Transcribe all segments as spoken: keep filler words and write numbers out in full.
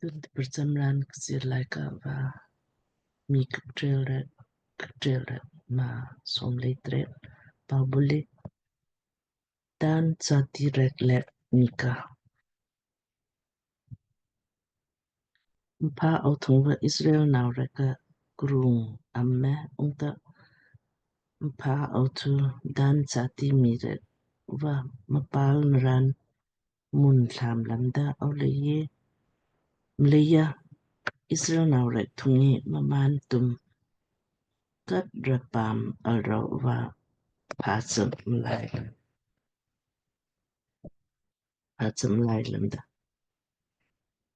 Tun tprcham raan Kchiir Laaika va Mii Kikteelrek, Kikteelrek maa somlei tret. Pabuli Dan chati rek le Mika. Mpha au thung va Israel nau rek ka krung am me, ungta mpha au thu Dan chati mii rek va mpal mraan mun thlam lamda. Au leiji, mleija Israel nau rek thung ngi mmaan tum kat ra paam alrou va pha cham lai, pha cham lai lamda.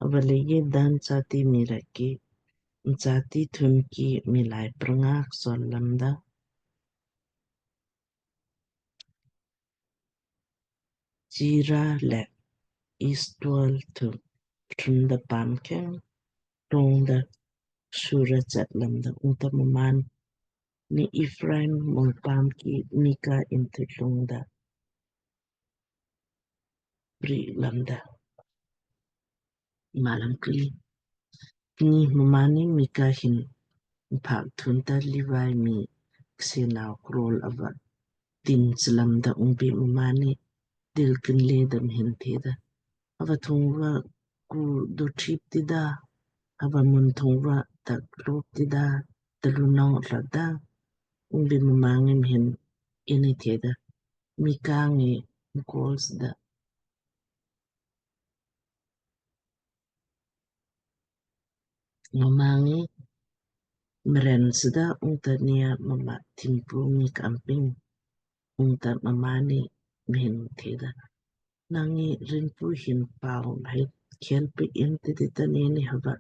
Ava leiji Dan chati mii rek ki mchati thung ki miilai pranga ksol lamda. Jira le Estaol thu thunda paam kheng rongda sura chat lamda. Ungta mmaan ni Ephraim mol paam ki Mika inn thu lungda pri lamda. Malam kli. Kni mmaan ni Mika hin mpha thungta Levi mii ksenau krol ava tin chlamda. Ungbi mmaan ni dil kinle da mhin theda, Ava thung va ku do trip tida? Ava mun thung va tak lop tida? Talu nong lada? Ungbi mma ngi mhin inni theda, Mika ngi mkol sda. Mma ngi mren sda, ungta nei ya mma thimpu ngi kamping. Ungta mmaan ni mhin theda, Nang ngi rinpu hin pau mhai khel pi in tidita nei ni hava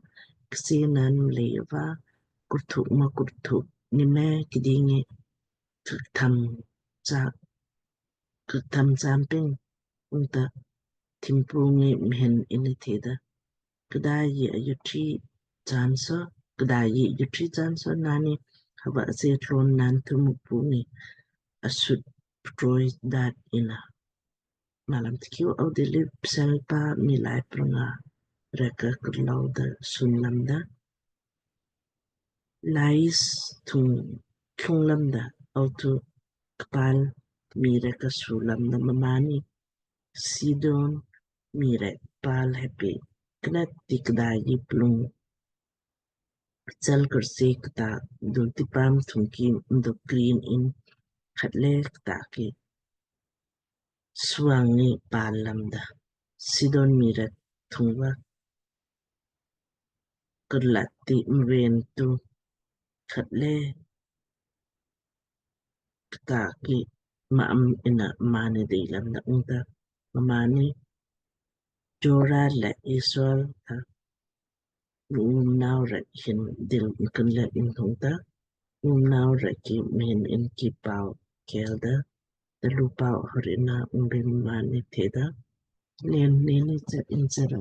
kse naan mlei va kurthuk ma kurthuk ni me kdingi ktham cha, ktham champing. Ungta thimpu ngi mhin inni theda, Kdaai ji ayu tri chanso, kdaai ji ayu tri chanso naan ni hava ase tlon naan thu Mukpu ngi asut ptroi daat inna. Malam tkiu. Audilli pselpa miilai pranga rek ka kurlou da sun lamda. Lais thung, thung lamda. Au thu kpal mii rek ka su lamda. Mmaan ni Sidon mii rek pal heppi knet ti kdaai ji plung chal kurse kta dulti paam thungki mdo krin in khatle kta ki suang ngi pal lamda. Sidon mii rek thung va kurlat ti mren tu khatle kta ki ma'am inna mmaan ni dei lamda. Ungta mmaan ni Jora le Estaol tha mnau rek hin dil mkun le in thungta, mnau rek ki mhin inni pau kelda. Talu pau hur inna. Ungbi mmaan ni theda, Nen nei ni chat in chara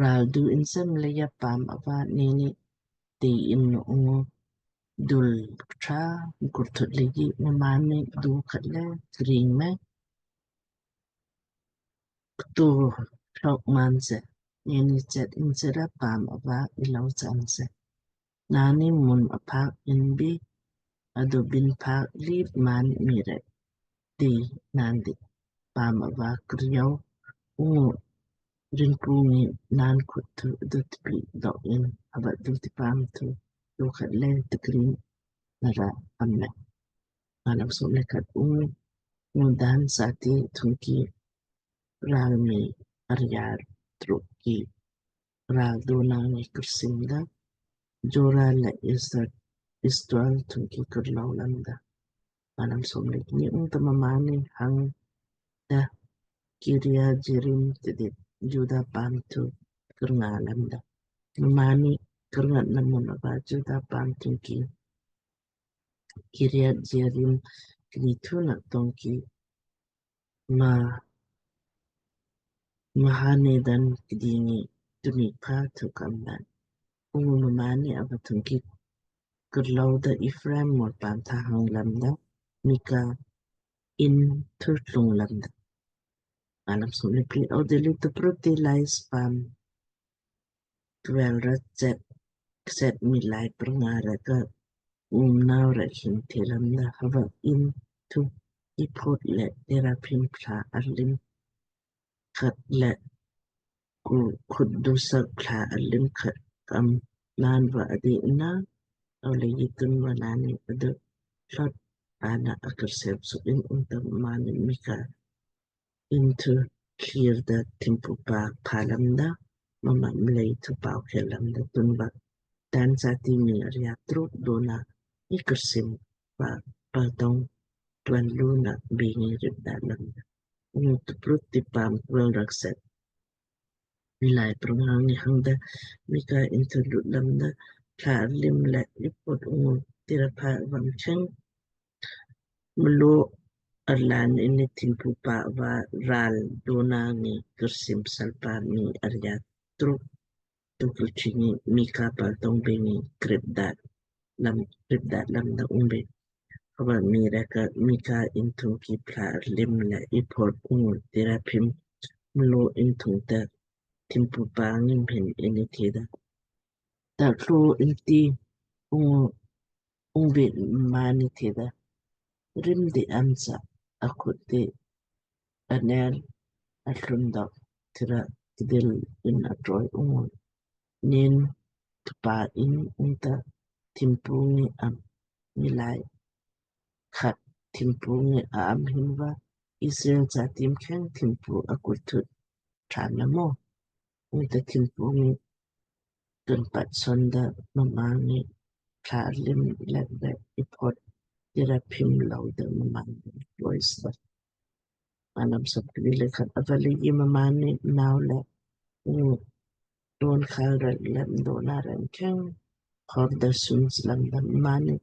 ral du in se, mleija paam ava nei ni dei in nu. Ungu dul ktra mkurthut leiji mmaan ni du khatle kring me ktu tlok maan se. Nei ni chat in chara paam ava ilou chaan se. Naan ni mun aphaak inbi adu bin phaak lip maan mii rek dei naan di paam ava kriau. Ungu rinpu ngi naan khut thu dut pi dok in hava dulti paam thu du khatle tikrin nara amme. Malam som le khat. Ungu ngu Dan sati thungki ral mii arya truk ki ral dona ngi kursim da Jora le Estaol thungki kurlou lamda. Malam som le kni. Ungta mmaan ni hang da Kiriat Jearim tidit Juda paam thu kurnga lamda. Mmaan ni kurngat na mun ava Juda paam thungki Kiriat Jearim kni thu na tongki ma Mahane Dan kdingi tuni pha thu kamdan. Ungu mmaan ni ava thungki kurlou da Ephraim mol paam tha hang lamda, Mika inn thu tlung lamda. Alam som le pli. Audilli tuprut ti Lais paam twelve ra chet, chet miilai pranga rek ka um nau rek hin the lamda, hava inn thu ephod le teraphim pthla arlim khat le ku khut dusak pthla arlim khat kam naan va adi na, aule yitun va naanni adu thlot ana akar sem su in. Ungta mmaanni Mika inn thu khlir da thimpu pa pha lamda, mma mlei thu pau khel lamda. Tunva Dan jati mii arya truk dona i karsim pa paltong twan luna bengi rip da lamda. Ungu tuprut ti paam twelve ra kset miilai pranga ngi hangda, Mika inn thu lut lamda, pthla arlim le ephod ungu teraphim va mkheng mlo arlaan inni thimpu pa va ral dona ngi karsim salpa mii arya truk tukul chingi Mika paltong bengi krip dat lam, krip dat lamda. Ungbe hava mii rek ka Mika inn thungki pthla arlim le ephod ungu teraphim mlo inn thungta thimpu pa ngi mhin inni theda, ta tlo inti. Ungu ungbe mmaanni theda, rim di amsa akhut ti aner athlun dok tira kdil in atroi ungu nin tupa in. Ungta thimpu ngi am miilai khat thimpu ngi am hinva, Israel jati mkheng thimpu akurthut tha namo? Ungta thimpu ngi tunpat sonda mma ngi pthla arlim le ephod teraphim louda mma ngi lois da. Alam som kni le khat. Avaleiji mmaanni nau le ungu don khal rek le dona rek mkheng hor da suns lamda. Mmaanni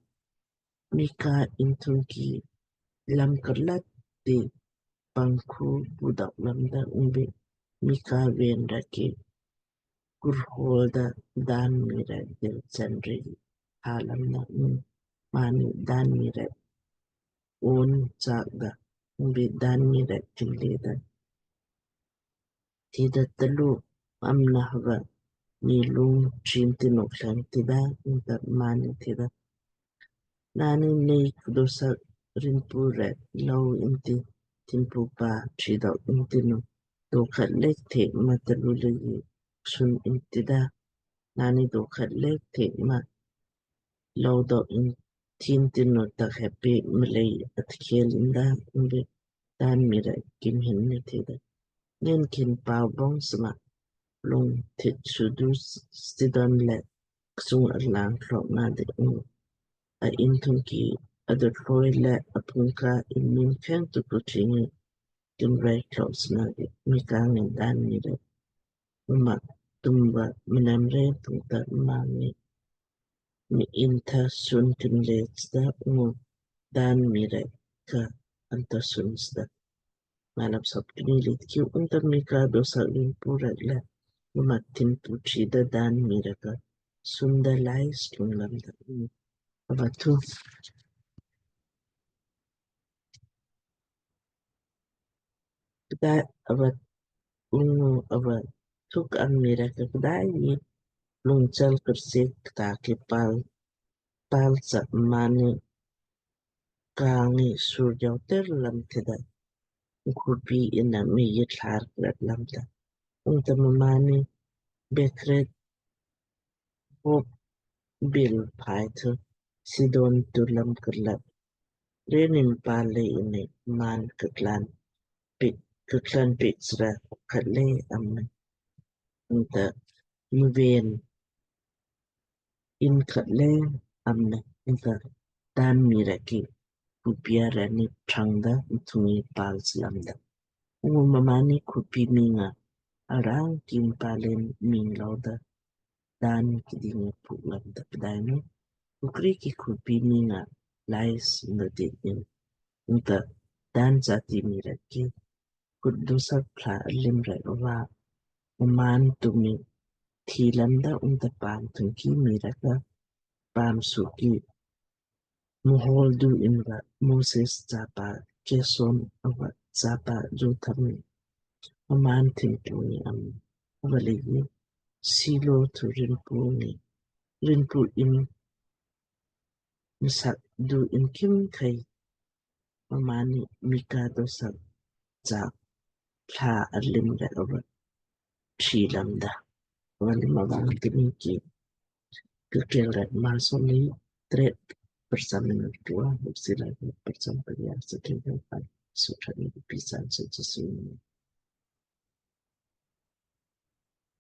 Mika inn thungki lam karlat ti pangkhu budok lamda. Ungbe Mika ven rek ki kurhol da Dan mii rek dil chenri ha lamda. Ungu mmaanni Dan mii rek un chak da. Ungbe Dan mii rek kinle da theda, talu amna hava mii lung chin ti nok lang tida. Ungta mmaanni theda, naanni nei kdosak rinpu rek lou inti thimpu pa chidok inti nu dokhat lek thek ma talu leiji sun inti da. Naanni dokhat lek thek ma lou dok in thin tinu tak heppi mlei atkhel inda. Ungbe Dan mii rek ki mhin ni theda, nen kin pau bong sma lung thit sudu Sidon le ksung arlang thlok na de. Ungu a inn thungki adot loi le apungka in mkheng tuku chingi kin rei thlok sna de. Mika ngi Dan mii rek mma tumva mnam rei thungta mma ngi mii inn tha sun kinle chda. Ungu Dan mii rek ka anto sun chda. Alam som kni le tkiu. Ungta Mika dosak rinpu rek le mma thimpu chida Dan mii rek ka sunda Lais lung lamda. Ungu ava thu kdai ava, ungu ava thuk am mii rek ka kdai ni lungchal karsik kta ki pal, pal sa mmaanni kangi sur jau ter lam theda, khurpi inna mii yit thar klat lamda. Ungta mmaanni Bekret Hob bil phai thu Sidon tu lam karlat renin pale inni mmaan kaklan pik, kaklan pik sra khat le amna. Ungta mven in khat le amna. Ungta Dan mii rek ki khupia rani thangda thungi pal slamda. Ungu mmaanni khupi mii nga arang kim palen ming louda Dan kidingi puk lamda. Pdainu kukri ki khupi mii nga Lais nadi in. Ungta Dan jati mii rek ki khut dosak pthla arlim rek ava mmaan tumi thi lamda. Ungta paam thungki mii rek ka paam suki muhol du inva Moses chapa Gersom ava chapa Jotham ni mmaan thiimpu ngi am ava leiji Silo thu Rinpu ngi, Rinpu inn msak du in khim khai mmaanni Mika dosak chaak thla arlim rek ava thi lamda. Ava lim ava tunni ki Kilkel rek maa som lei tret, parcham mnit tua, Hoksila parcham paria sa thei pai suthat ni pisan sa Jisu.